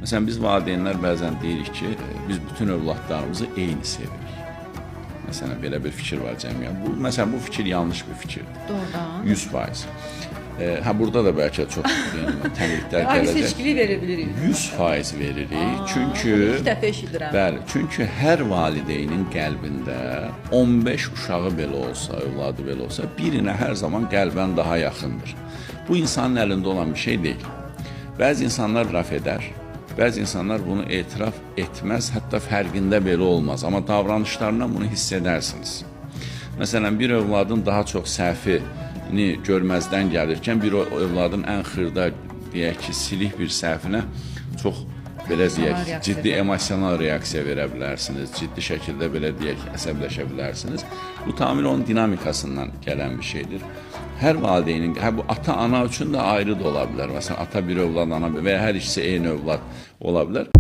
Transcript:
Məsələn, biz valideynlər bəzən deyirik ki, biz bütün övladlarımızı eyni sevirik. Məsələn, belə bir fikir var cəmiyyətdə. Bu, məsələn, bu fikir yanlış bir fikirdir. Doğrudan. 100%. Hə burada da bəlkə çox yəni, tənqidlər Ayrı gələcək. seçkilik verə bilirik. 100% veririk. Çünki İlk dəfə eşidirəm. Bəli, çünki hər valideynin qəlbində 15 uşağı belə olsa, övladı belə olsa, birinə hər zaman qəlbən daha yaxındır. Bu insanın əlində olan bir şey deyil. Bəzi insanlar etiraf edər, bəzi insanlar bunu etiraf etməz, hətta fərqində belə olmaz, amma davranışlarından bunu hiss edərsiniz. Məsələn, bir övladın daha çox səhvini görməzdən gəlirkən, bir övladın ən xırda, deyək ki, silik bir səhvinə çox belə deyək, reaksiya ciddi emosional reaksiya verə bilərsiniz, ciddi şəkildə belə deyək, əsəbləşə bilərsiniz. Bu tamamilə onun dinamikasından gələn bir şeydir. Hər valideynin, hə bu ata-ana üçün də ayrı da ola bilər. Məsələn, ata bir övlad, ana bir və ya hər ikisi eyni övlad ola bilər.